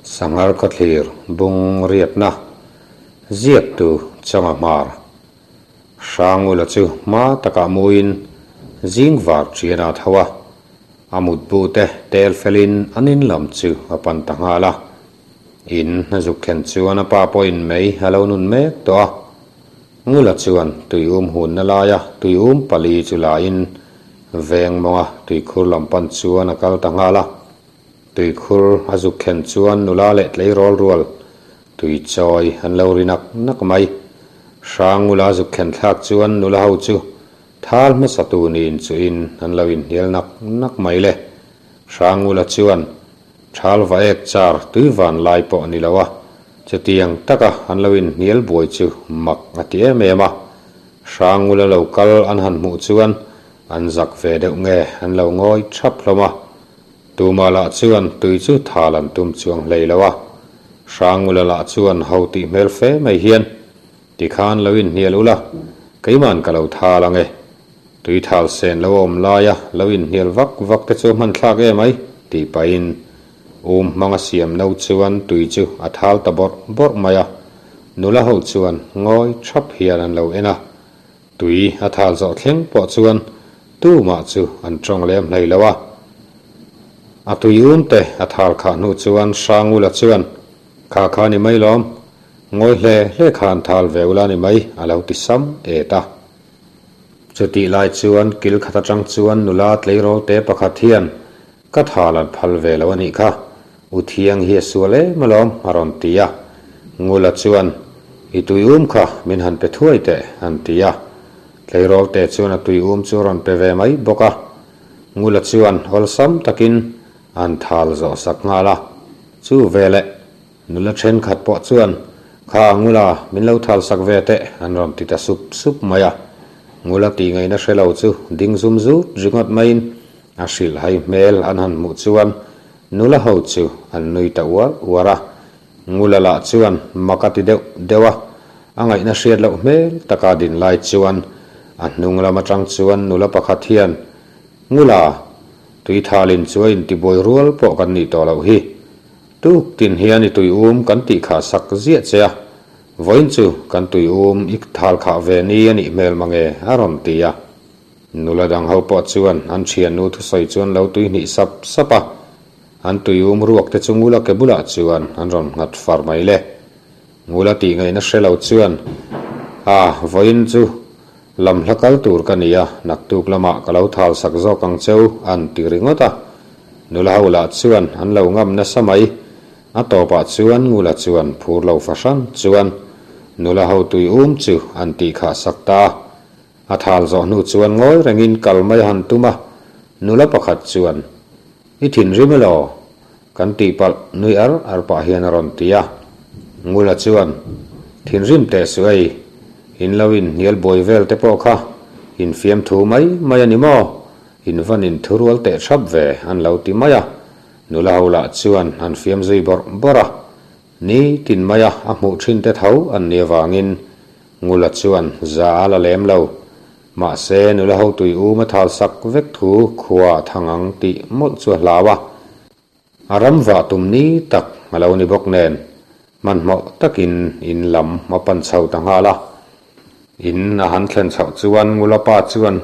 Sanghar khawthlir bung riatna ziaktu changa hmar Hrangula chu hma takah muin zing var ṭian a tho a, a mutbu te tel felin an in lam chu a pan ta nghal a. In a zuk thlen chuan a pa pawhin mei a lo nun mek tawh a. Ngula chuan tuium hunna laia tuium pali chu lain veng mawnga tuikhur lam pan chuan a kal ta nghal a. Tuikhur a zuk thlen chuan nula leh tleirawl rual tui chawi an lo ri nak nak mai. Hrangula zuk thlen thlak chuan nula ho chu thal hmasa tu niin chuhin an lo inhnial nak nak mai le. Hrangula chuan Thal va ek char tui van lai pawh ni lo a, chutiang taka an lo inhnial buai chu mak a ti em em a. Hrangula lo kal an han hmuh chuan an zak ve deuh nge an lo ngawi thap hlawm a. Tuma lah chuan tui chu thal an tum chuang hlei lo a. Hrangula lah chuan ho tih hmel fe mai hian, Tikhan lo inhnial ula, keiman ka lo thal ang e. Tui thal sen lo awm laia lo inhnial vak vak te chu hman thlak em ai, tih pahin um hmanga siam no chuan tui chu a thal ta bawrh bawrh mai a. Nula ho chuan ngawi thap hian an lo en a. Tui a thal zawh thleng pawh chuan tumah chu an tawng lem hlei lo a. A tui um te a thal khah hnu chuan Hrangula chuan, Kha kha ni mai lawm, ngawi hle hle khan thal ve ula ni mai, a lo ti sam et a. Chutih lai chuan kil khat atang chuan nula tleirawl te pakhat hian ka thal an phal ve lo a nih kha, U Thiang hi a sual em alawm a rawn ti a. Ngula chuan I tui um kha min han pe thuai teh an ti a. Tleirawl te chuan a tui um chu a rawn pe ve mai bawk a. Ngula chuan awlsam takin an thal zawh sak nghal a. Chu veleh Nula thenkhat pawh chuan, Kha Ngula, min lo thal sak ve teh, an rawn ti ta sup sup mai a. Ngula tih ngaihna hre lo chu ding zum zut ringawt maiin a hrilh hai hmel an han hmuh chuan nula ho chu an nui ta uar uar a. Ngula lah chuan mak a ti deuh deuh a, a ngaihna hriat loh hmel taka din lai chuan a hnung lam atang chuan nula pakhat hian, Ngula, tuithalin chu a intibuai rual pawh kan nih tawh loh hi. Tuk tin hian i tui um kan tih khah sak ziah che a, vawiin chu kan tui um i thal khah ve ni a nih hmel mange a rawn ti a. Nula dang ho pawh chuan an thiannu thusawi chuan lo tui hnih sap sap a, an tui um ruak te chu Ngula ke bulah chuan an rawn nghat far mai le. Ngula tih ngaihna hre lo chuan, A, vawiin chu lam hla kal tur ka ni a, naktuk lamah ka lo thal sak zawk ang cheu, an ti ringawt a. Nula ho lah chuan an lo ngam nasa mai. A tawpah chuan Ngula chuan phur lo fahran chuan nula ho tui um chu an tih khah sak ta a. A thal zawh hnu chuan ngawi rengin kal mai a han tum a, nula pakhat chuan, I thinrim elaw? Kan tihpalh nui ar ar pah hian a rawn ti a. Ngula chuan, Thinrim teh suh ei, in lo inhnial buai vel te pawh kha infiamthu mai mai a ni maw? In van in thurual teh thap ve an lo ti mai a. Nula ho lah chuan an fiam zui bawrh bawrh a. Ni tin maia a hmuh thin te tho an ni avangin Ngula chuan za a la lem lo. Mahse nula ho tui um a thal sak vek thu khua a thang ang tih mawlh chu a hlau a. A ram vah tum ni tak a lo ni bawk nen, hmanhmawh takin in lam a pan chho ta nghal a. In a han thlen chhoh chuan Ngula pa chuan,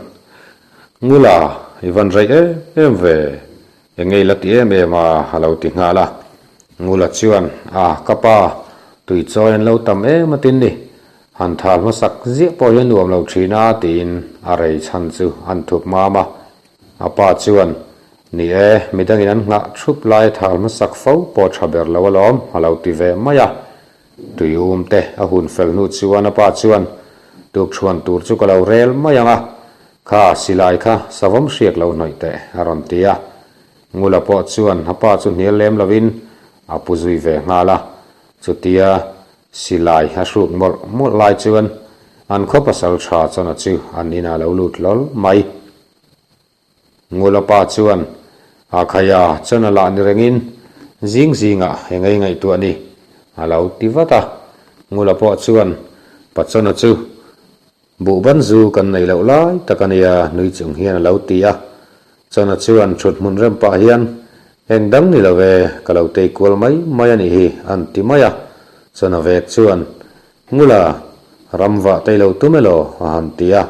Ngula, i van rei em em ve, eng nge i la ti em em a? a lo ti nghal a. Ngula chuan, A, ka pa, tui chawi an lo tam em atin ni. Han thal hmasak ziah pawh hi a nuam lo thin a, tiin a rei chhan chu an thup mam a. A pa chuan, Ni e, midangin an nghah thup lai thal hmasak fo pawh tha ber lo alawm, a lo ti ve mai a. Tuium te a hun fel hnu chuan a pa chuan, Tukṭhuan tur chu ka lo rel mai ang a, kha silai kha savawm hriak lo hnawih teh, a rawn ti a. Ngula pawh chuan a pa chu hnial lem lovin a pu zui ve nghal a. Chutia Silai a hruk mawlh mawlh lai chuan an khaw pasal tha chawna chu an inah lo lut hlawl mai. Ngula pa chuan a khaia chawna lah ni rengin zing zingah engei ngaihtuah ni a lo ti vat a. Ngula pawh chuan pa chawna chu buhban zu kan nei loh lai tak a nia nui chung hian a lo ti a. Chawna chuan thut hmun rem pah hian. Eng dang ni lo e, ka lo tei kual mai mai a nih hi, an ti mai a. Chawna vek chuan, Ngula, ram vah tei lo tum elaw? a han ti a.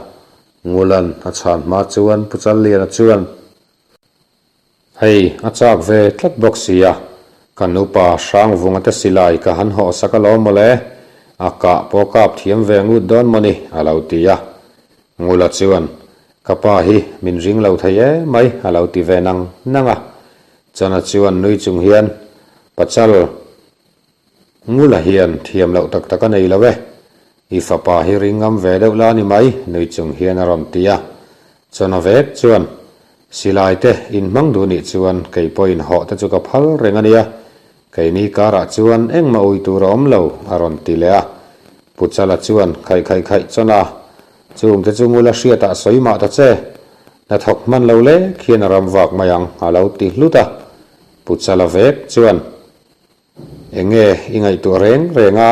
Ngulan a chhan hma chuan Pu Challiana chuan, Hei, a chak ve tlat bawk si a, kan upa Hrangvunga te silai ka han hawh sak alawm mawle, a kah pawh kap thiam ve ngut dawn mawni, a lo ti a. Ngula chuan, Ka pa hi min ring lo thei em mai, a lo ti ve nang nang a. Chana chuan nui chung hian, Pachal, Ngula hian thiam loh tak tak a nei lo e, i fapa hi ring ngam ve deuh la ni mai, nui chung hian a rawn ti a. Chana vek chuan, Silai te in hmang duh nih chuan kei pawhin hawh te chu ka phal reng a nia, keini karah chuan engmah ui tur a awm lo, a rawn ti leh a. Pu Chala chuan khaih khaih khaih chawn a, Chung te chu Ngula hriatah sawi mah ta che, hnathawk hman lo lek hian a ram vak mai ang, a lo ti hlut a. Pu Chala vek chuan, Enge i ngaihtuah reng reng a,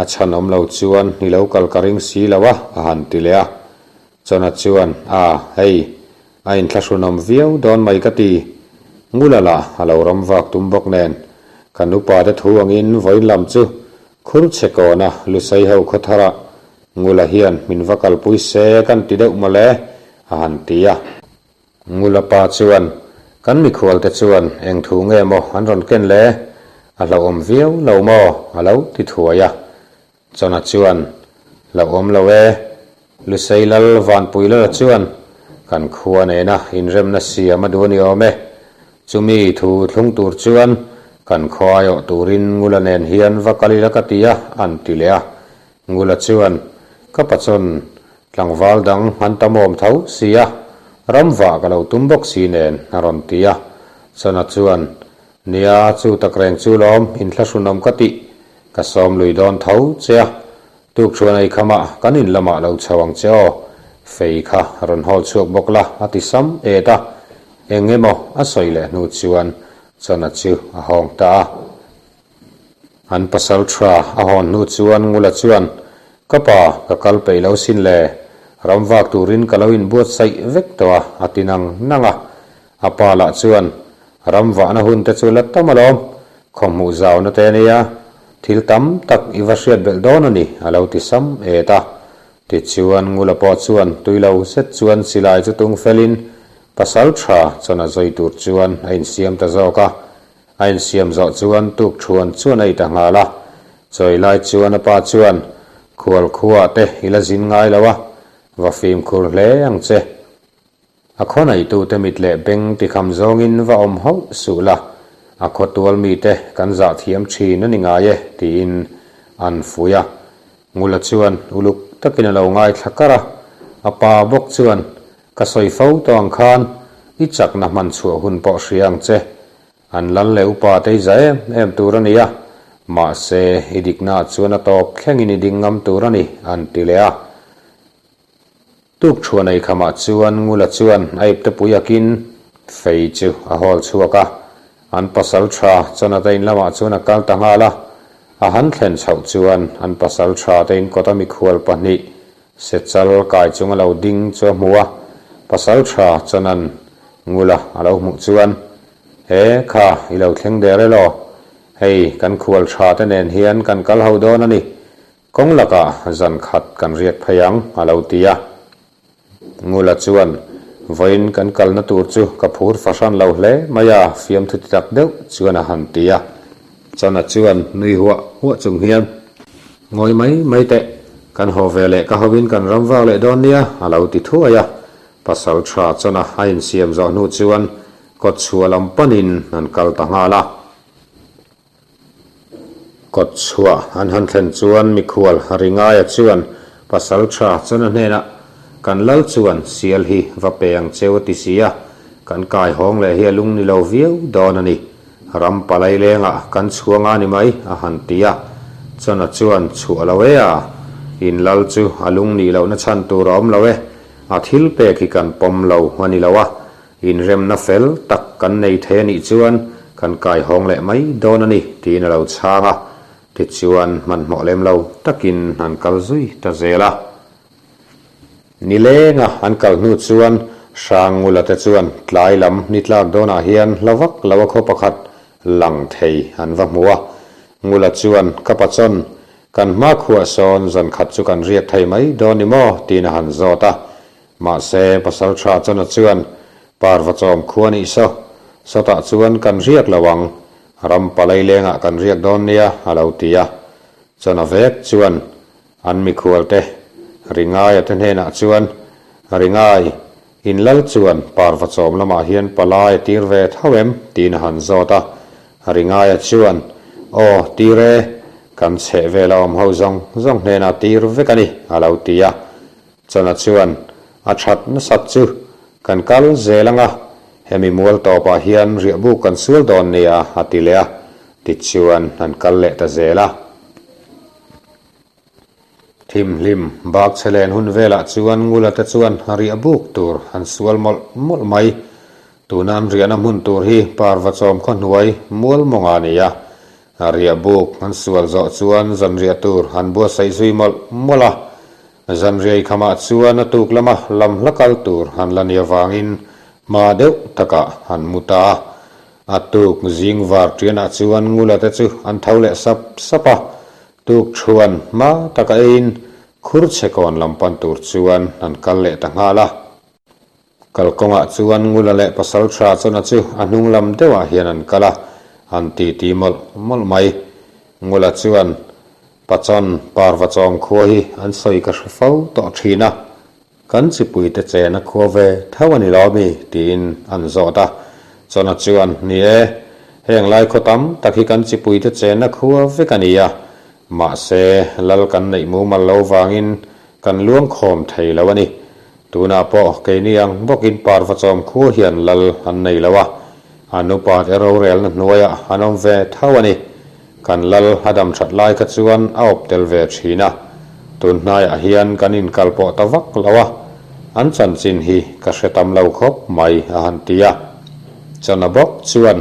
a chhan awm lo chuan i lo kal ka ring si lo a, a han ti leh a. Chawna chuan, A, hei, a inthlahrunawm viau dawn mai ka ti. Ngula lah a lo ram vak tum bawk nen, kan upa te thu angin vawiin lam chu khur chhe kawna Lusei ho khaw tharah Ngula hian min va kalpui se kan ti deuh mawle, a han ti a. Ngula pa chuan, Kan mikhualte chuan eng thu nge maw an rawn ken le? A hlauhawm viau lo maw? a lo ti thuai a. Chawna chuan, Hlauhawm lo e. Lusei Lal Vanpui Lala chuan, Kan khua nena inremna siam a duh a ni awm e. Chumi thu thlung tur chuan kan khaw aiawh turin Ngula nen hian va kal ila ka ti a, an ti leh a. Ngula chuan, Ka pachawn, tlangval dang an tamawm tho si a, ram vah ka lo tum bawk si nen, a rawn ti a. Chawna chuan, Nia, chu tak reng chu lawm, inthlahrunawm ka tih, ka sawm lui dawn tho che a, tukthuan ei khamah kan in lamah lo chho ang che aw, fei kha rawn hawl chhuak bawk la, a ti sam et a. Eng emaw a sawi leh hnu chuan Chawna chu a hawng ta a. An pasal tha a hawn hnu chuan Ngula chuan, Ka pa, ka kal peih lo sin le. Ram vak turin ka lo inbuatsaih vek tawh a, a ti nang nang a. A pa lah chuan, Ram vahna hun te chu la tam alawm, khaw hmuh zauna te ania, thil tam tak i va hriat belh dawn a ni, a lo ti sam et a. Tichuan Ngula pawh chuan tui lo zet chuan silai chu tung felin pasal tha chuan a zui tur chuan a insiam ta zawk a. A insiam zawh chuan tuk thuan chuan a ita nghal a, chawi lai chuan a pa chuan, Khual khuaah te i la zin ngai lo a, va fimkhur hle ang che. A khaw neitute mit leh beng tikham zawngin va awm hauh suh la, a khaw tual mite kan zah thiam thin a ni ngai e, tiin an fuih a. Ngula chuan uluk takin a lo ngaithla kar a, a pa bawk chuan, Ka sawi fo tawh ang khan i chakna hman chhuah hun pawh hria ang che. An lal leh upa te i za em em tur a ni a, mahse i diknaah chuan a tawp thlengin i ding ngam tur a ni, an ti leh a. Tukthuan ei khamah chuan Ngula chuan a ipte pui akin fei chu a hawl chhuak a, an pasal tha Chawna te in lamah chuan a kal ta nghal a. A han thlen chhoh chuan an pasal tha te in kawta mikhual pahnih Sechal kai chung a lo ding chu a hmu a, pasal tha Chawna'n Ngula a lo hmuh chuan, He, kha, i lo thleng der e law? Hei, kan khual tha te nen hian kan kal ho dawn a ni. Kawng lakah zan khat kan riak phei ang, a lo ti a. Ngula chuan, Vawiin kan kalna tur chu ka phur fahran lo hle mai a, fiamthu ti tak deuh chuan a han ti a. Chana chuan nui huah huah chung hian, Ngawi mai mai teh, kan haw ve leh ka hovin kan ram vak leh dawn nia, a lo ti thuai a. Pasal tha Chana a insiam zawh hnu chuan kawtchhuah lam panin an kal ta nghal a. Kawtchhuah an han thlen chuan mikhual Ringaia chuan pasal tha chuan a hnenah, Kan lal chuan sial hi va pe ang cheu a ti si a, kan kai hawng leh hi a lung ni lo viau dawn a ni. Ram palai lengah kan chhuang a ni mai, a han ti a. Chana chuan chhuah lo e a, in lal chu a lung nih lohna chhan tur a awm lo e, a thil pek hi kan pawm lo a ni lo a, Inremna fel tak kan nei thei a nih chuan kan kai hawng leh mai dawn a ni, tiin a lo chhang a. Tichuan hmanhmawh lem lo takin an kal zui ta zel a. Nilenga an kal hnu chuan Hrangngula te chuan tlai lam ni tlak dawnah hian hla vak lo a khaw pakhat lang thei an va hmu a. Ngula chuan, Ka pachawn, kan hma khuah sawn zan khat chu kan riak thei mai dawn ni maw? tiin a han zawt a. Mahse, Pasalṭha Chawna chuan, Parva chawm khua nih saw, sawtah chuan kan riak lo ang, ram palai lengah kan riak dawn nia, a lo ti a. Chawna vek chuan an mikhualte Ringaia te hnenah chuan, Ringai, in lal chuan parva chawm lamah hian palai a tir ve tho em? tiin a han zawt a. Ringaia chuan, Aw, tir e, kan chheh vela awm ho zawng zawng hnenah tir vek a ni, a lo ti a. Chawna chuan, A that nasat chu kan kal zel ang a, hemi mual tawpah hian riahbuk kan sual dawn nia, a ti leh a. Tichuan an kal leh ta zel a. Thimhlim bak chhe len hun velah chuan Ngula te chuan riahbuk tur an sual mawlh mawlh mai. Tuna an riahna hmun tur hi Parva chawm khaw hnuai mual mawng a ni a. Riahbuk an sual zawh chuan zanriah tur an buatsaih zui mawlh mawlh a. Zanriai khamah chuan a tuk lama lam hla kal tur han la ni avangin hma deuh takah an mu ta a. A tuk zing var ṭianah chuan Ngula te chu an tho leh sap sap a. Tuk ṭhuan hma taka eiin khur chhe kawn lam pan tur chuan an kal leh ta nghal a. Kalkawngah chuan Ngula leh Pasalṭha Chawna chu a hnung lam deuhah hian an kal a, an titi mawlh mawlh mai. Ngula chuan, Pachawn, Parva chawm khua hi an sawi ka hre fo tawh ṭhin a, kan chipuite chena khua ve tho a ni lo mi? tiin an zawt a. Chawna chuan, Ni e, heng lai khaw tam tak hi kan chipuite chena khua vek a ni a, mahse lal kan neih mumal lo vangin kan luangkhawm thei lo a ni. Tunah pawh keini ang bawkin parva chawm khua hian lal an nei lo a, an upa te rorelna hnuaiah an awm ve tho a ni. Kan lal a dam that lai kha chuan a awp tel ve thin a, tun hnaiah hian kan inkal pawh ta vak lo a, an chanchin hi ka hre tam lo khawp mai a han ti a. Chana bawk chuan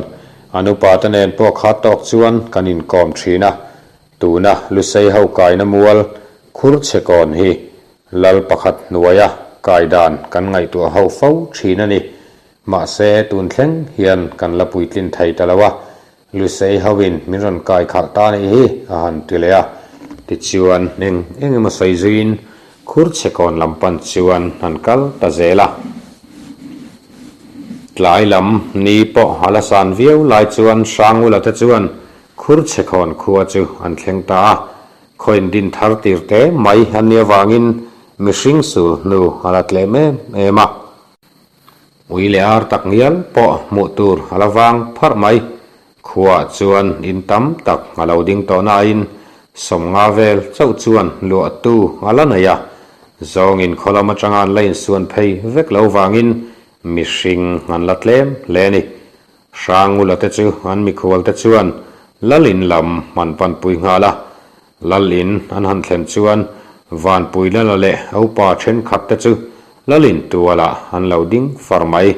an upa te nen pawh kha tawk chuan kan inkawm thin a, tuna Lusei ho kaina mual khur chhe kawn hi Lal pakhat hnuaia kai dan kan ngaihtuah ho fo thin a ni. Mahse, tun thleng hian kan la puitlin thei ta lo a, Lusei hoin min rawn kai khalh ta nih hi a han ti leh a. Tichuan, eng eng emaw sawi zuiin khur chhe kawn lam pan chuan han kal ta zel a. Tlai lam ni pawh a la san viau lai chuan Hrangula te chuan khur chhe khawn khua chu an thleng ta a. Khawiin din thar tir te mai an nih avangin mihring sul hnu a la tlem em em a. Ui leh ar tak ngial pawh hmuh tur a la vang pharh mai. Khuaah chuan in tam tak a lo ding tawh nain sawmnga vel chauh chuan luahtu a la nei a. Zawngin khaw lam atanga an la insuan phei vek lo vangin mihring an la tlem hle a ni. Hrangula te chu an mikhual te chuan Lal in lam an panpui nghal a. Lal in an han thlen chuan Vanpui Lala leh a upa thenkhat te chu Lal in tualah an lo ding far mai.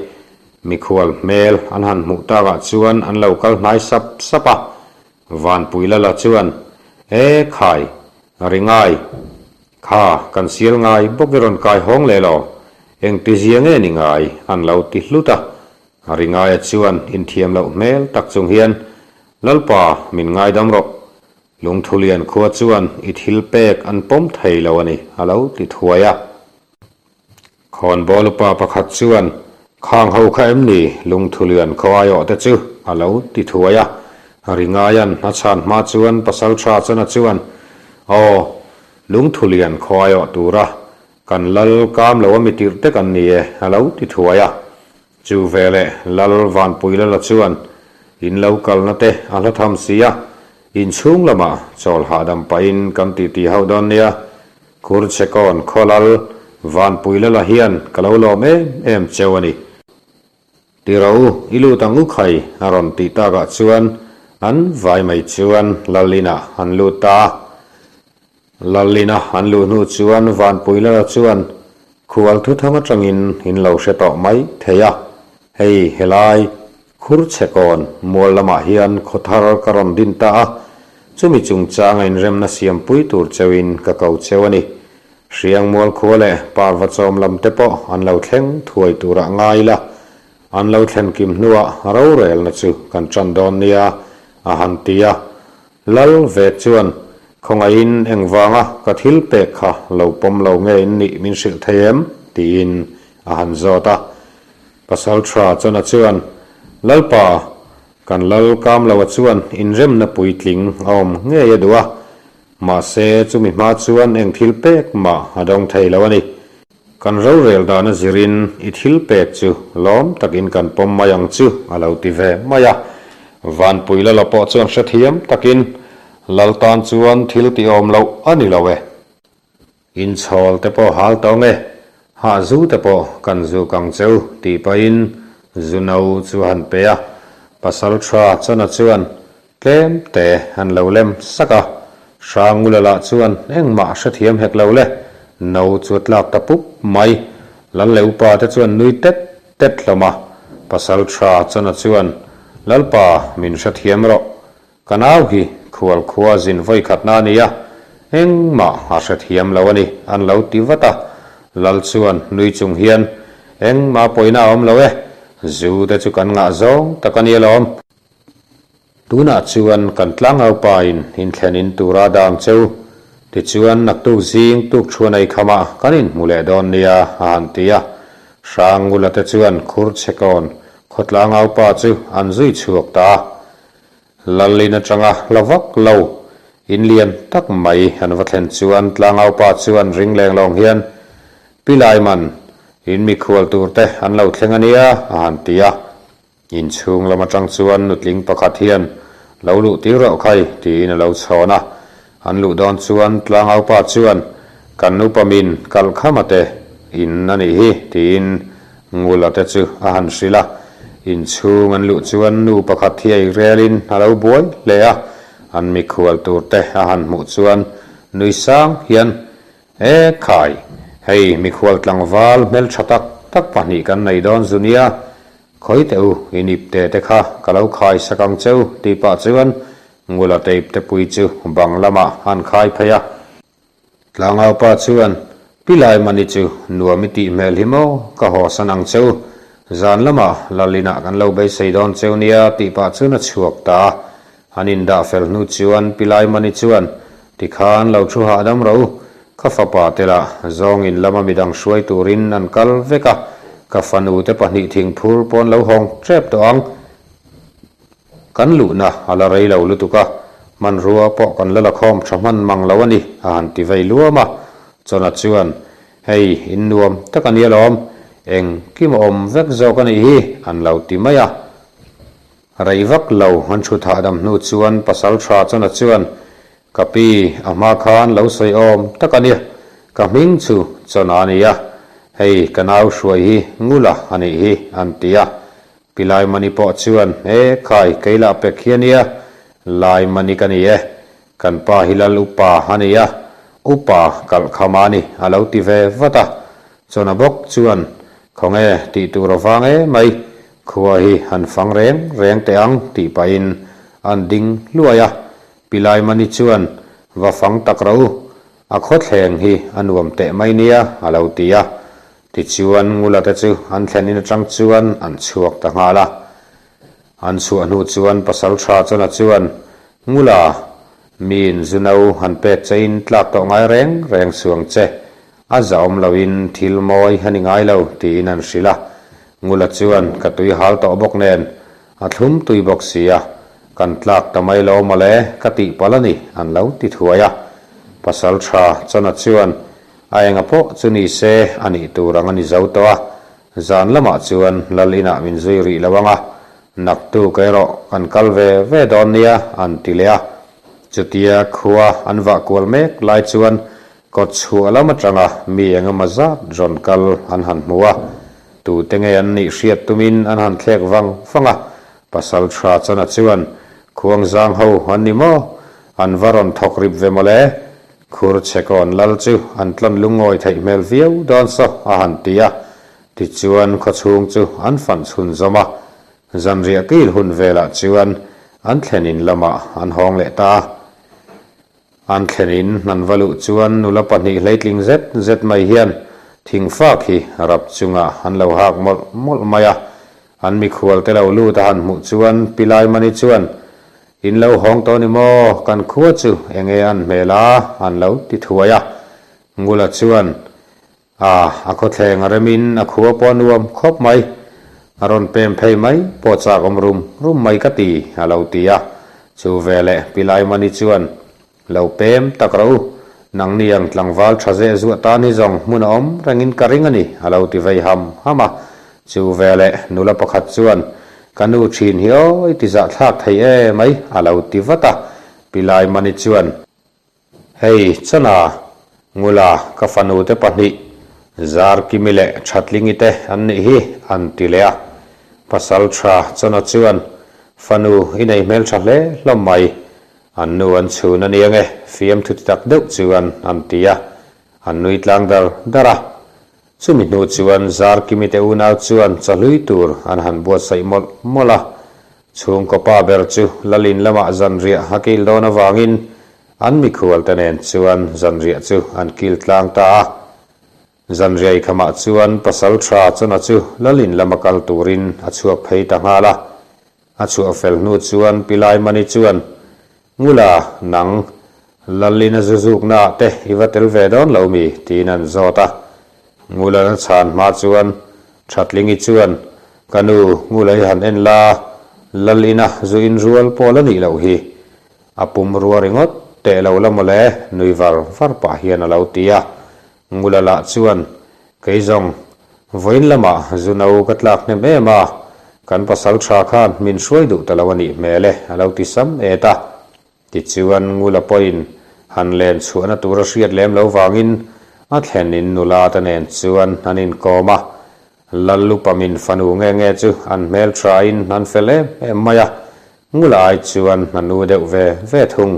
Mikhual hmel an han hmuh takah chuan an lo kal hnai sap sap a. Vanpui Lala chuan, E khai, ringai, kha kan sial ngai bawk i rawn kai hawng leh lo, engtizia nge ni ngai an lo ti hlut a. Ringaia chuan inthiam loh hmel tak chung hian, Lalpa, min ngaidam rawh. Lungthulian khua chuan i thil pek an pawm thei lo a ni, a lo ti thuai a. Khawnbawl upa pakhat chuan, Khang ho kha em ni, Lungthulian khaw aiawh te chu, a lo ti thuai a. Ringaia'n a chhan hma chuan Pasaltha Chana chuan, Aw, Lungthulian khaw aiawh tura kan lal kam lo a mi tirh te kan ni e, a lo ti thuai a. Chu veleh Lal Vanpuilala chuan in lo kalna te a hla tham si a, inchhung lamah chawl hahdam pahin kan titi hauh dawn nia. Khurchhekawn khaw Lal Vanpuilala hian ka lo lawm em em cheu a ni. Ti rawh u, i lut ang u khai a rawn tih takah chuan an vai mai chuan Lal inah an lut ta a. Lalina an luh hnu chuan Vanpuilala chuan khual thuthang atangin in lo hre tawh mai thei a, hei helai Khurchhekawn mual lamah hian khaw thar ka rawn din ta a, chumi chungchanga inremna siampui tur cheuhin ka ko cheu a ni. Hriangmual khua leh parva chawm lam te pawh an lo thleng thuai turah ngai ila, an lo thlen kim hnuah rorelna chu kan ṭan dawn nia, a han ti a. Lal ve chuan, Khawngaihin engvanga ka thil pek kha lo pawm lo nge in nih min hrilh thei em? tiin a han zawt a. Pasalṭha Chana chuan, Lalpa, kan lal Kamloa chuan inremna puitling a awm ngei a duh a, Mahse, chumi hma chuan eng thil pek mah a dawng thei lo a ni. Kan rorel dana zirin i thil pek chu lawm takin kan pawm mai ang chu a lo ti ve mai a. Vanpui Lala pawh chuan hrethiam takin Lal tan chuan thil ti awm loh a ni lo e. Inchhawl te pawh hal tawng e, hah zu te pawh kan zuk ang cheu tih pahin zu no chu a han pe a. Pasalṭha Chana chuan Tlem te an lo lem sak a, Hrangula lah chuan engmah hrethiam hek lo le, no chu a tlak ta pup mai. Lal leh upa te chuan nui tet tet hlawm a, Pasal tha Chana chuan, Lalpa min hrethiam rawh, ka nau hi khual khua zin vawi khatna a ni a, engmah a hrethiam lo a ni an lo ti vat a. Lal chuan nui chung hian, Engmah pawina a awm lo e, zu te chu kan ngah zawng tak a ni alawm. Tunah chuan kan tlangaupa in inthlen in tura dang cheu, tichuan naktuk zing tuk thuan ei khamah kan inhmu leh dawn nia a han ti a. Hrangula te chuan khur chhekawn khaw tlangaupa chu an zui chhuak ta a. Lalin atanga hla vak lo in lian tak mai an va thlen chuan tlangaupa chuan ring leng lawng hian, Pi Laiman, in mikhual tur te an lo thleng a nia a han ti a. Inchhung lam atang chuan nutling pakhat hian, Lo luh tir rawh khai, tiin a lo chhawn a. An luh dawn chuan tlangaupa chuan, Kan upa min kalh kham a te in a nih hi, tiin Ngula te chu a han hrilh a. Inchhung an luh chuan nu pakhat hi ei relin a lo buai hle a. An mikhual tur te a han hmuh chuan nui sang hian, E khai, hei mikhual tlangval hmeltha tak tak pahnih kan nei dawn zu nia, Khawi teh u, i nipte te kha ka lo khai sak ang che u, tih pah chuan Ngula tape te pui chu bang lamah an khai phei a. Tlangaupa chuan, Pi Laimani chu nuam i tih hmel hi maw, ka haw san ang che u, zan lamah Lalinah kan lo beisei dawn cheu nia, tih pah chuan a chhuak ta a. An indah fel hnu chuan Pi Laimani chuan, Tikhan lo thu hahdam rawh u, ka fapa te lah zawng in lama midang hruai turin an kal vek a, ka fanu te pahnih thingphur pawn lo hawng tep tawh ang. Kan luhna a la rei lo lutuk a, hmanrua pawh kan la la khawm tha hman mang lo a ni, a han ti vei luam a. Chawna chuan, Hei, in nuam tak a nia lawm, engkim a awm vek zawk a nih hi, an lo ti mai a. Rei vak lo an thut hahdam hnu chuan pasal tha chawna chuan, Ka pi, a hma khan lo sawi awm tak a nia, ka hming chu Chawna a ni a, hei ka nau hruai hi Ngula a nih hi, an ti a. Pi Laimani pawh chuan, E khai, kei lah pek hi a nia, Laimani ka ni e, kan pa hi lal upa a ni a, upa kalh kham a ni, a lo ti ve vat a. Chawna bawk chuan, Khawnge tih tur a vang e mai, khua hi han fang reng reng teh ang tih pahin an ding hluai a. Pi Laimani chuan, Va fang tak rawh u, a khawthleng hi a nuam teh mai nia a lo ti a. Tichuan Ngula te chu an thlen in atang chuan an chhuak ta nghal a. An chhuah hnu chuan Pasaltha Chawna chuan, Ngula, miin zu no han pek che in tlak tawh ngai reng reng suang che, A zahawm loin thil mawi a ni ngai lo tiin an hrilh a. Ngula chuan ka tui hal tawh bawk nen a thlum tui bawk si a, kan tlak ta mai lo mawle ka tih palh a ni an lo ti thuai a. Pasal tha Chawna chuan a enga pawh chu ni se a nih tur ang a ni zo tawh a, zan lamah chuan lal inah min zui rih lo ang a, naktuk erawh kan kal ve ve dawn nia an ti leh a. Chutia khua an vah kual mek lai chuan Kawt chhuah lam atanga mi eng emaw zat rawn kal an han hmu a, tute nge an nih hriat tumin an han thlek vang vang a, Pasal tha Chana chuan, Khuangzang ho an ni maw? An va rawn thawk rip ve mawle? Khur chhekawn lal chu an tlawn lungawi theih hmel viau dawn saw a han ti a, tichuan khawchhung chu an fan chhun zawm a, zanriah kil hun velah chuan an thlen in lamah an hawng leh ta a. An thlen in an va luh chuan nula pahnih hleitling zet zet mai hian thingfak hi rap chungah an lo hak mawlh mawlh mai a. An mikhual te lo lut a han hmuh chuan Pi Laimani chuan, In lo hawng tawh ni maw? Kan khua chu enge an hmel a? an lo ti thuai a. Ngula chuan, A, a khawthleng a remin a khua pawh a nuam khawp mai. A rawn pem phei mai pawh chak awm rum rum mai ka ti, a lo ti a. Chu veleh Pi Laimani chuan, Lo pem tak rawh u, nangni ang tlangval tha zeh zuah tan hi zawng hmun a awm rengin ka ring a ni, a lo ti vei ham ham a. Chu veleh nula pakhat chuan, Ka nu thin hi aw, i ti zahthlak thei e mai, a lo ti vat a. Pi Laimani chuan, Hei, Chana, Ngula, ka fanu te pahnih, Zarkimi leh Thatlingi te an nih hi, an ti leh a. Pasal tha Chana chuan, Fanu i nei hmeltha hle hlawm mai, an nu an chhun a nia nge, fiamthu ti tak deuh chuan an ti a, an nui tlang dar dar a. Chumi hnu chuan Zarkimi te unau chuan chawhlui tur an han buatsaih mawlh mawlh a. Chhungkaw pa ber chu Lalin lamah zanriah a kil dawn avangin an mikhual te nen chuan zanriah chu an kil tlang ta a. Zanriah ikhamah chuan pasal tha Chawna chu Lalin lama kal turin a chhuak phei ta nghal a. A chhuah fel hnu chuan Pi Laimani chuan, Ngula, nang, Lalin a zu zuknaah te i va tel ve dawn lo mi? tiin an zawt a. Ngula'n a chhan hma chuan Thatlingi chuan, Ka nu, Ngula i han en la, Lalina zu in rual pawl a nih loh hi. A pum rua ringawt teh lo la mawle, nui var var pah hian a lo ti a. Ngula lah chuan, Kei zawng, vawiin lamah zu no ka tlak hnem em a, kan pasal tha khan min hruai duh ta lo a nih hmel e, a lo ti sam et a. Tichuan, Ngula pawhin han len chhuahna tur a hriat lem lo vangin a thlenin nula te nen chuan an inkawm a. Lallupa min fanu nge nge chu an hmel thain an fel em em mai a, Ngula ai chuan a nu deuh ve ve thung.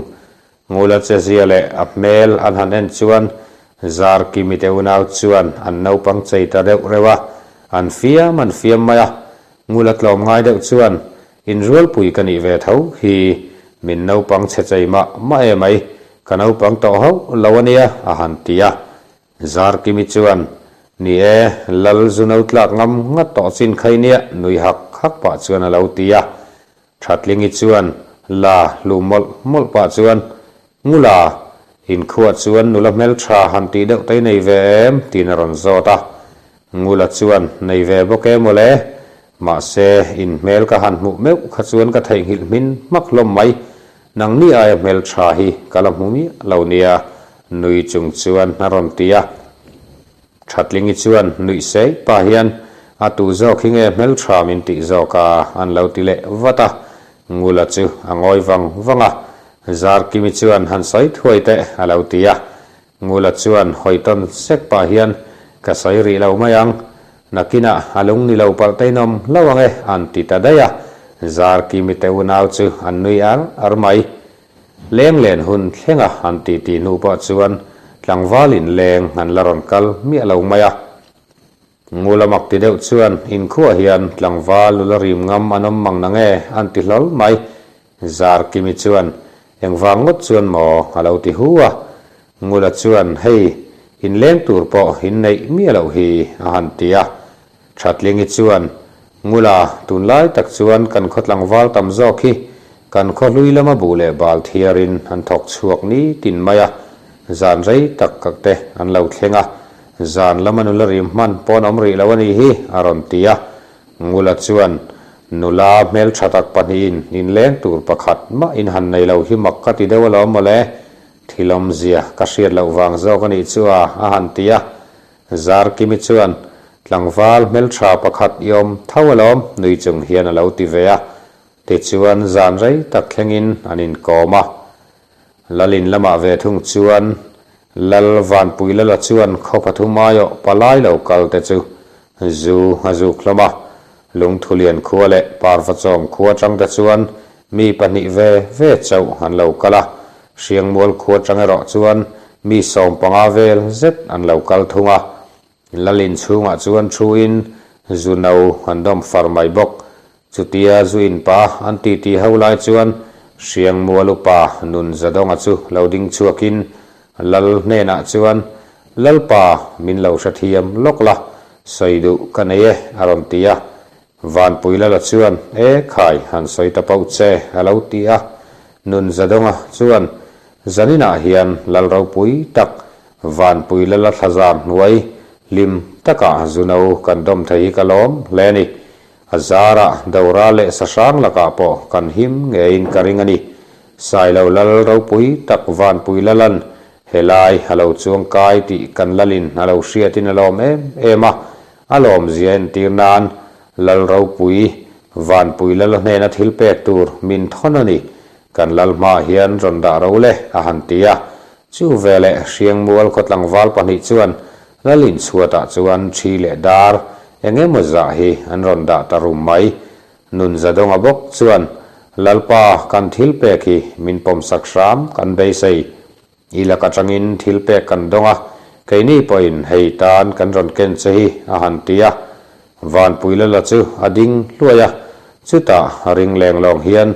Ngula chezia leh a hmel an han en chuan Zarkimi te unau chuan an naupang chei ta deuh reuh a, an fiam an fiam mai a. Ngula tlawm ngai deuh chuan, Inrualpui ka nih ve tho hi, min naupang chhe chei mah mah e mai, ka naupang tawh hauh lo a nia, a han ti a. Zarkimi chuan, Ni e, Lal zu no tlak ngam ngat tawh chin khai nia, nui hak hak pah chuan a lo ti a. Thatlingi chuan la hlu mawlh mawlh pah chuan, Ngula, inkhuah chuan nula hmeltha han tih deuh te i nei ve em? tiin a rawn zawt a. Ngula chuan, Nei ve bawk e mawle. Mahse, in hmel ka han hmuh meuh kha chuan ka theihnghilh hmin hmak hlawm mai. Nangni aia hmeltha hi ka la hmu miah lo nia, nui chung chuan a rawn ti a. Thatlingi chuan nuih sei pah hian, A tu zawk hi nge hmeltha min tih zawk a? an lo ti leh vat a. Ngula chu a ngawi vang vang a, Zarkimi chuan han sawi thuai teh a lo ti a. Ngula chuan hawi tawn sek pah hian, Ka sawi rih lo mai ang, nakinah a lung ni lo palh te inawm hlauh ang e an ti ta daih a. Zarkimi te unau chu an nui ar ar mai. Leng len hun thlenga an titi hnu pawh chuan tlangval in leng an la rawn kal miah lo mai a. Ngula mak ti deuh chuan inkhuah hian tlangval nula rim ngam an awm mang na nge an ti hlawl mai. Zarkimi chuan engvang ngawt chuan maw a lo ti hu a. Ngula chuan hei inleng tur pawh in neih miah loh hi a han ti a. Thatlingi chuan, Ngula, tunlai tak chuan kan khaw tlangval tam zawk hi kan khaw hlui lama buh leh bal thiarin an thawk chhuak ni tin mai a, zan rei tak kak te an lo thleng a, zan lama nula rim hman pawn awm rih lo a nih hi, a rawn ti a. Ngula chuan, Nula hmeltha tak pahnihin inleng tur pakhat mah in han nei lo hi mak ka ti deuh alawm mawle, thil awmzia ka hriat loh vang zawk a nih chu a, a han ti a. Zarkimi chuan, Tlangval hmeltha pakhat i awm tho alawm, nui chung hian a lo ti ve a. Tichuan zan rei tak thlengin an inkawm a. Lalin lamah ve thung chuan Lal Vanpuilala chuan khaw pathum aiawh palai lo kal te chu zu a zuk hlawm a. Lungthulian khua leh Parvachawm khua atang te chuan mi pahnih ve ve chauh an lo kal a. Hriangmual khua atang erawh chuan mi 15 vel zet an lo kal thung a. Lalin chhungah chuan thuin zu no an dawm far mai bawk. Chutia zu in pa an titi ho lai chuan. Hriangmual upa Nunzadawnga chu lo ding chhuakin Lal hnenah chuan, Lalpa, min lo hrethiam lawk la, sawi duh ka nei e, a rawn ti a. Vanpui Lala chuan, E khai, han sawi ta pauh che, a lo ti a. Nunzadawnga chuan, Zaninah hian Lal ropui tak, Vanpui Lala thlazar hnuai hlim takah zuno kan dawm thei hi ka lawm hle a ni. A zarah Dora leh Sahrang lakah pawh kan him ngeiin ka ring a ni. Sailo lal ropui tak Vanpui Lalan helai a lo chuang kai tih kan lalin a lo hriatin a lawm em em a, a lawmzia entir nan Lal ropui Vanpui Lala hnena thil pek tur min thawn a ni. Kan lal hmaah hian rawn dah ro le a han ti a. Chu veleh Hriangmual khaw tlangval pahnih chuan Lal inchhuatah chuan ṭhi leh dar eng emaw zah hi an rawn dah ta rum mai. Nunzadawnga bawk chuan, Lalpa, kan thil pek hi min pawmsak hram kan beisei. I lak atangin thil pek kan dawng a, keini pawhin hei tan kan rawn ken che hi a han ti a. Vanpui Lala chu a ding hluai a, chutah ring leng lawng hian,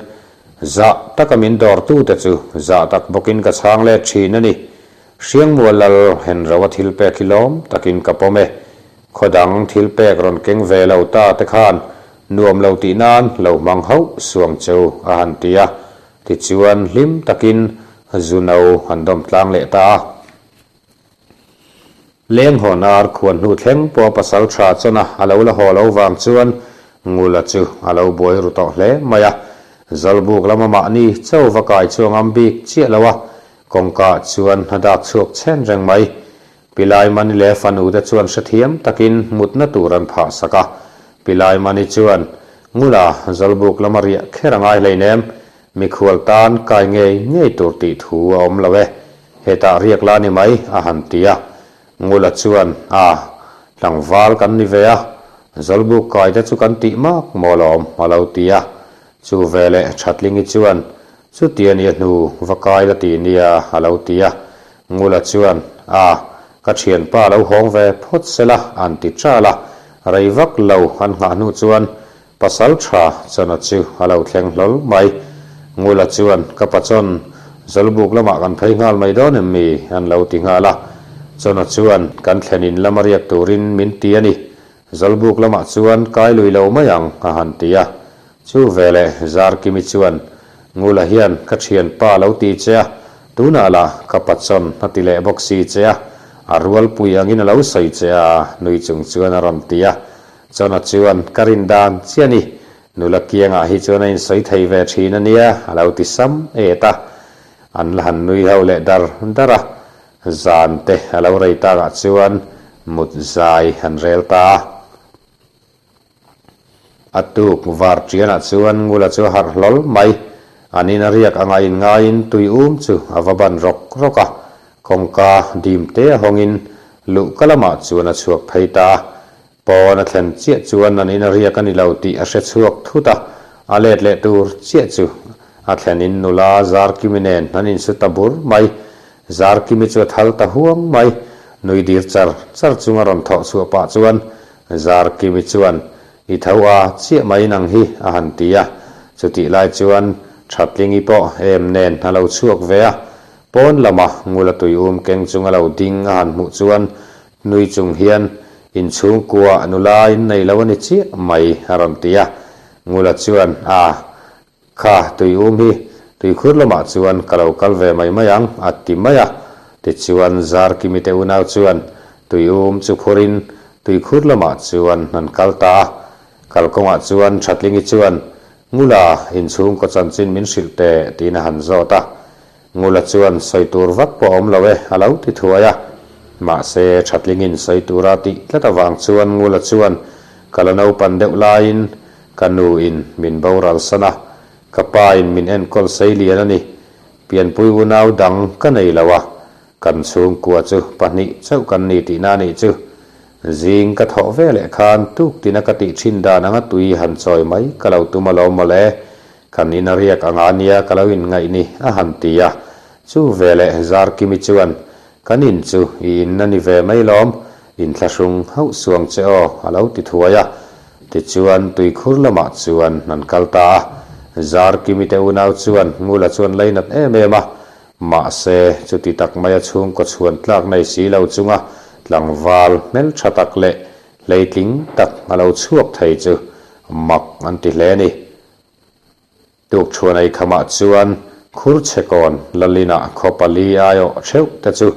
Zah taka min dawrtute chu zah tak bawkin ka chhang let thin a ni. Hriangmual lal henro a thil pek hi lawm takin ka pawm e. Khaw dang thil pek rawn keng ve lo ta te khan nuam lo tih nan lo hmang hauh suang cheu a han ti a. Tichuan hlim takin zu no an dawm tlang leh ta a. Leng hawn ar khuan hnu thleng pawh a pasal tha chawn a a lo la haw lo vang chuan Ngula chu a lo buai ru tawh hle mai a. Zawlbuk lama mahni cho va kai chu a ngam bik chiah lo a, Kawngka chuan a dak chhuak chhen reng mai. Pi Laimani leh fanu te chuan hrethiam takin mutna tur an phah sak a. Pi Laimani chuan, Ngula, Zawlbuk lama riah kher a ngai hleinem, mikhual tan kai ngei ngei tur tih thu a awm lo e. Hetah riak la ni mai, a han ti a. Ngula chuan, A, tlangval kan ni ve a, Zawlbuk kai te chu kan tih mak maw lawm, a lo ti a. Chu veleh Thatlingi chuan, Chutia nia hnu va kai la ti nia a lo ti a. Ngula chuan, A, ka thianpa lo hawng ve phawt se la an ti ṭal a. Rei vak lo an nghah hnu chuan pasal tha chawna chu a lo thleng hlawl mai. Ngula chuan, Ka pachawn, Zawlbuk lamah kan phei nghal mai dawn em mi? an lo ti nghal a. Chawna chuan, Kan thlen in lama riak turin min ti a ni. Zawlbuk lamah chuan kai lui lo mai ang a han ti a. Chu veleh Zarkimi chuan, Ngula hian ka thianpa lo ti che a, tunah lah ka pachawn a ti leh bawk si che a, a rualpui angin a lo sawi che a, nui chung chuan a rawn ti a. Chawna chuan, Ka rin dan chiah ni, nula kiangah hi chuan a insawi thei ve thin a nia, a lo ti sam et a. An la han nui ho leh dar dar a. Zan te a lo rei takah chuan mut zai an rel ta a. A tuk var ṭianah chuan Ngula chu a harh hlawl mai. An in a riak anga inngaiin tui um chu a va ban rawk rawk a. Kawngka dim te a hawngin luhka lamah chuan a chhuak phei ta a. Pawn a thlen chiah chuan an in a riak a ni lo tih a hre chhuak thut a. A let leh tur chiah chu a thlen in nula Zarkimi nen an insu ta bur mai. Zarkimi chu a thal ta huang mai. Nui dir char char chunga rawn thawh chhuah pah chuan Zarkimi chuan, I tho a, chiah mai nang hi, a han ti a. Chutih lai chuan Thatlingi pawh em nen a lo chhuak ve a. Pawn lama Ngula tui um keng chung a lo ding a han hmuh chuan nui chung hian, Inchhungkua nula in nei lo a ni chiah mai, a rawn ti a. Ngula chuan, A, Kha tui um hi tuikhur lamah chuan ka lo kal ve mai mai ang, a ti mai a. Tichuan Zarkimi te unau chuan tui um chu phurin tuikhur lamah chuan an kal ta a. Kalkawngah chuan Thatlingi chuan, Ngula, inchhungkaw chanchin min hrilh teh, tiin a han zawt a. Ngula chuan sawi tur vak pawh a awm lo e, a lo ti thuai a. Mahse, Thatlingin sawi tura tih tlat avang chuan Ngula chuan, Ka la naupan deuh laiin Ka nu in min boral san a, ka pa in min enkawl sei lian a ni. Pianpui unau dang ka nei lo a, kan chhungkua chu pahnih chauh kan ni tihna a nih chu. Zing ka thawh ve leh khan tuk tina ka tih thin dan anga tui han chawi mai ka lo tum alawm mawle, kan in a riak anga nia ka lo inngaih ni a han ti a. Chu veleh Zarkimi chuan Kan in chu i in a ni ve mai lawm, inthlahrung hauh suang che aw, a lo ti thuai a. Tichuan tuikhur lamah chuan an kal ta a. Zarkimi te unau chuan Ngula chuan lainat em em a, mahse chuti tak maia chhungkaw chhuan tlak nei si lo chunga tlangval hmeltha tak leh hleitling tak a lo chhuak thei chu mak an ti hle a ni. Tukṭhuan ei khamah chuan Khurchhekawn Lalinah khaw pali aiawh theuh te chu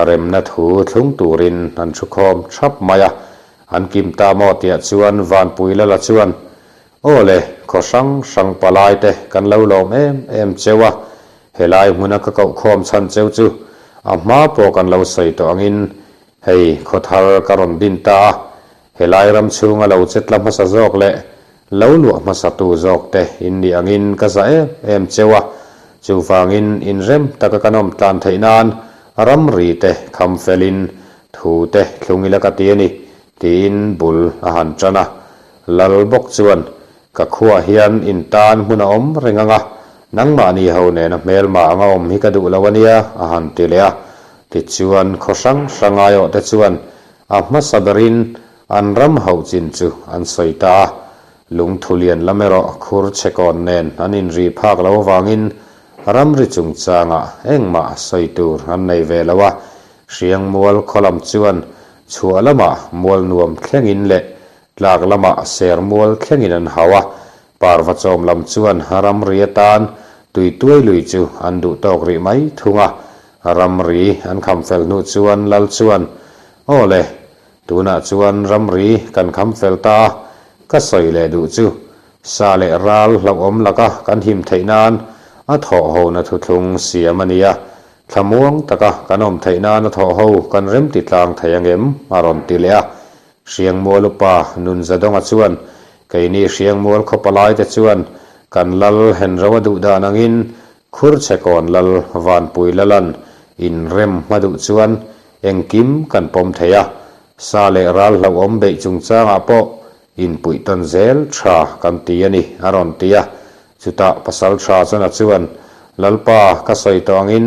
remna thu thlung turin an thu khawm thap mai a. An kim ta maw tiah chuan Vanpui Lala chuan, Aw le, khaw hrang hrang palai te kan lo lawm em em cheu a, helai hmuna ka koh khawm chhan cheu chu a hma pawh kan lo sawi tawh angin hei khaw thar ka rawn din ta a, Helai ram chhunga lo che tla hmasa zawk leh lo luah hmasatu zawk te in nih angin ka za em em cheu a, chuvangin inrem taka kan awm tlan theih nan ramri te kham felin thu te thlung ila ka ti a ni, tiin bul a han tan a. Lal bawk chuan, Ka khuaah hian in tan hmun a awm reng ang a, nangmahni ho nena hmelma anga awm hi ka duh lo a nia, a han ti leh a. Tichuan khaw hrang hrang aiawh te chuan A hmasa berin an ram hauh chin chu an sawi ta a, lungthu lian lam erawh khur chhekawn nen an inri phak lo avangin ramri chungchangah engmah sawi tur an nei ve lo a, Hriangmual khaw lam chuan chhuah lamah mual nuam thlengin leh tlak lamah sermual thlengin an hau a, Parvachawm lam chuan ramri atan tuituai lui chu an duh tawk rih mai thung a, Ramri an kham fel hnu chuan Lal chuan, Aw le, tunah chuan ramri kan kham fel ta a, ka sawi leh duh chu, sa leh ral hlauhawm laka kan him theih nan a thawh hona thuthlung siam a ni a, thlamuang taka kan awm theih nan a thawh ho kan remti tlang thei angem? a rawn ti leh a. Hriangmual upa Nunzadawnga chuan, Keini Hriangmual khaw palaite chuan kan Lal Henroa duh dan angin Khurchhekawn Lal Vanpui Lalan inrem hma duh chuan engkim kan pawm thei a, sa leh ral hlauhawm beih chungchangah pawh inpuih tawn zel tha kan ti a ni, a rawn ti a. Chutah pasal tha chana chuan, Lalpa, ka sawi tawh angin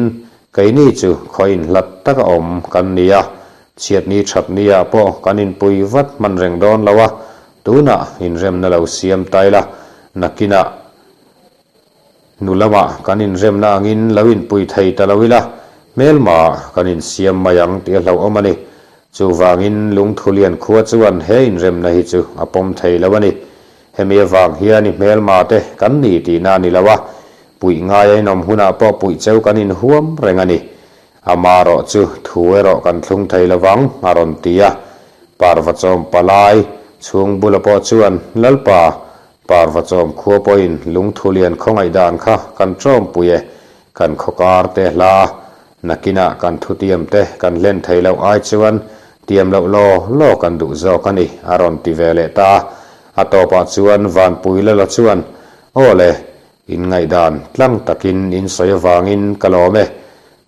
keini chu khaw inhlat taka awm kan ni a, chhiatni thatni ah pawh kan inpui vat hman reng dawn lo a, tunah inremna lo siam ta ila, nakinah Nu lamah kan inremna angin lo inpui thei ta lo ila, hmelma kan insiam mai ang tih a hlauhawm a ni. Chuvangin Lungthulian khua chuan he inremna hi chu a pawm thei lo a ni. Hemi avang hian i hmelma te kan ni tihna a ni lo a, puih ngai a inawm hunah pawh puih cheu kan inhuam reng a ni. Amarawh chu thu erawh kan thlung thei lo vang, a rawn ti a. Parvachawm palai chhung bula pawh chuan, Lalpa, Parvachawm khua pawhin lungthulian khawngaih dan kha kan ṭawmpui e, kan khawkar te hla a, nakinah kan thutiam te kan hlen thei loh ai chuan tiam loh law law kan duh zawk a ni, a rawn ti ve leh ta a. A tawpah chuan Vanpui Lala chuan, Aw le, in ngaihdan tlang takin in sawi avangin ka lawm e,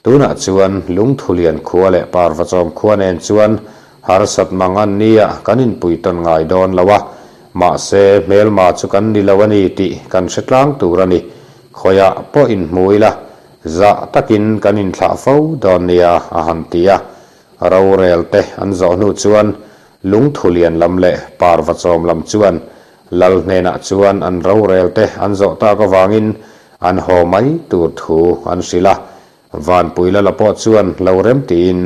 Tunah chuan Lungthulian khua leh Parvachawm khua nen chuan harsat mang an nia kan inpui tawn ngai dawn lo a, mahse hmelma chu kan ni lo a ni tih kan hre tlang tur a ni. Khawiah pawh inhmu ila, zah takin kan inthlah fo dawn nia a han ti a. Rorel te an zawh hnu chuan Lungthulian lam leh Parvachawm lam chuan Lal hnenah chuan an rorel te an zawh tak avangin an haw mai tur thu an hrilh a, Vanpui Lala pawh chuan lo rem tiin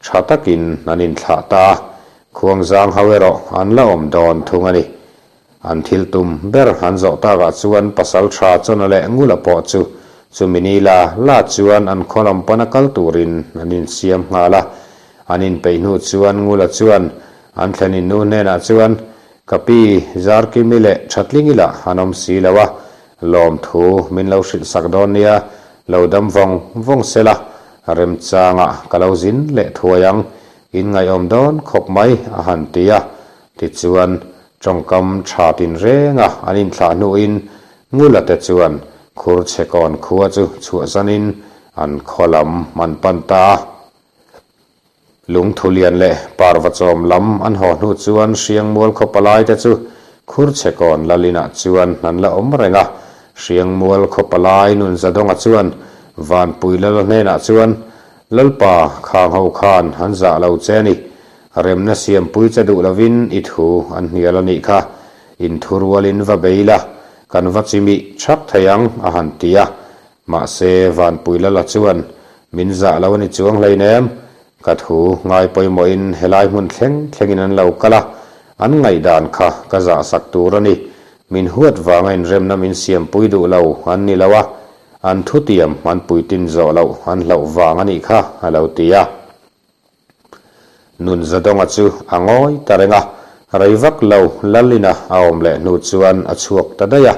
tha takin an inthlah ta a, Khuangzang ho erawh an la awm dawn thung a ni. An thil tum ber an zawh takah chuan pasal tha Chawna leh Ngula pawh chu chumi ni la la chuan an khaw lam pana kal turin an insiam nghal a, an inpeih hnu chuan Ngula chuan an thlen innu hnenah chuan Ka pi, Zarkimi leh Thatlingi lah an awm si lo a, lawmthu min lo hrilh sak dawn nia, lo dam vawng vawng se la, remchangah ka lo zin leh thuai ang, in ngaihawm dawn khawp mai a han ti a. Tichuan, tawngkam tha tinrenga an inthlah hnuin Ngula te chuan Khurchhekawn khua chu chhuahsanin an khaw lam an pan ta a. Lungthulian leh Parvachawm lam an haw hnu chuan Hriangmual khaw palai te chu Khurchhekawn Lalinah chuan an la awm reng a. Hriangmual khaw palai Nunzadawnga chuan Vanpui Lala hnenah chuan, Lalpa, khang ho khan an zah lo che a ni. Remna siampui che duh lovin i thu an hnial a nih kha. In thu rualin va bei la. Kan va chimih thak thei ang, a han ti a. Mahse, Vanpuilala chuan, Min zah lo a ni chuang hleinem. Ka thu ngai pawimawhin helai hmun thleng thlengin an lo kal a, an ngaihdan kha ka zahsak tur a ni. Min huat vanga inremna min siampui duh lo an ni lo a, an thutiam an puitlin zawh loh an hlauh vang a nih kha, a lo ti a. Nunzadawnga chu a ngawi ta reng a, rei vak lo Lalina a awm leh hnu chuan a chhuak ta daih a.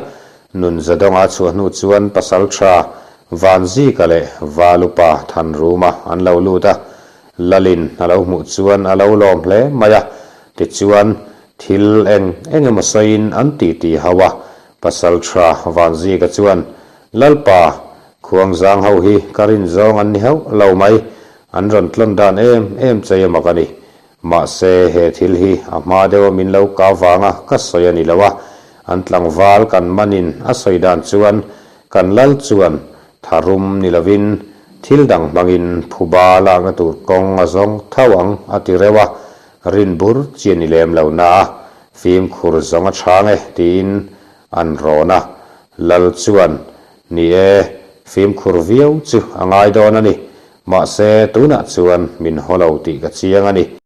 Nunzadawnga a chhuah hnu chuan Pasalṭha Vanzika leh Valupa Thanruma an lo lut a, Lalin a lo hmuh chuan a lo lawm hle mai a, tichuan thil eng eng emaw sawiin an titi ho a. Pasalṭha Vanzika chuan, Lalpa, Khuangzang ho hi ka rin zawng an ni hauh lo mai, An rawn tlawn dan em em chei a mak a ni. Mahse, he thil hi a hma deuha min lo kah vanga ka sawi a ni lo a, an tlangval kan manin a sawi dan chuan kan lal chuan tharum ni lovin thil dang hmangin phuba lakna tur kawng a zawng tho ang a ti reuh a, rin bur chi a ni lem lo na a, fimkhur zawng a chhang e tiin an rawn a. Lal chuan, Ni e, fimkhur viau chu a ngai dawn a ni. Mahse, tunah chuan min haw lo tih ka chiang a ni.